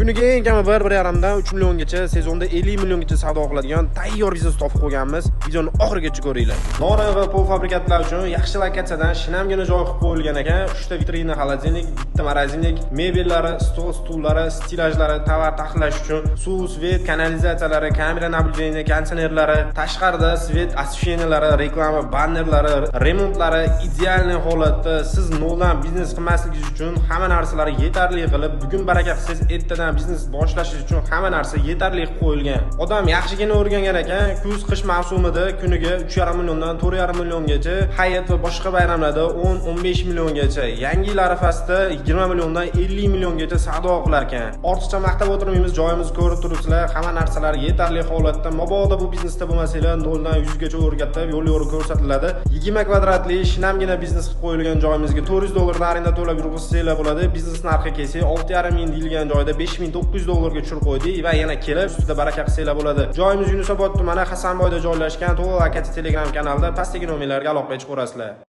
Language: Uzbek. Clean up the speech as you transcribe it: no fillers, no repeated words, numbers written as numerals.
Kuniga eng kami 1-1.5dan 3 milliongacha, sezonda 50 milliongacha savdo qiladigan tayyor biznes topib qo'yganmiz. Videoni oxirigacha ko'ringlar. Nori va polfabrikatlar uchun yaxshi lokatsiyadan shinamgina joy qilib qo'yilgan ekan. 3 ta vitrina, холодильник, bitta морозильник, mebellari, stol, stullari, stelajlari, tovar taxlash uchun suv, svet, kanalizatsiyalari, kamera наблюдения, konditsionerlari, tashqarida svet, освещениялari, reklama bannerlari, remontlari идеальный holatda. Siz noldan biznes qilmasligingiz uchun hamma narsalari yetarli qilib, bugun baraka qilsangiz, ertadan biznes boshlashingiz uchun hamma narsa yetarli qilib qo'yilgan. Odam yaxshigina o'rgangan ekan, kuz qish mavsumida kuniga 3,5 milliondan 4,5 milliongacha, hayit va boshqa bayramlarda 10-15 milliongacha, yangi yil arafasida 20 milliondan 50 milliongacha savdo qilar ekan. Ortiqcha maqtab o'tirmaymiz, joyimizni ko'rib turibsizlar, hamma narsalar yetarli holatda. Mabodo bu biznesda bo'lmasanglar, 0 dan 100 gacha o'rgatib, yo'l yo'ri ko'rsatiladi. 20 kvadratli shinamgina biznes qilib qo'yilgan joyimizga $400 arenda to'lab yurg'izsanglar bo'ladi. Biznes narxi kelsa 6,5 ming deyilgan joyda $5,900 ga tushirib qo'ydik va yana kelib ustida baraka qilsanglar bo'ladi. Joyimiz Yunusobod tumani Hasanboyda joylashgan. To'liq lokatsiya Telegram kanalida, pastdagi nomerlarga aloqaga chiqaverasizlar.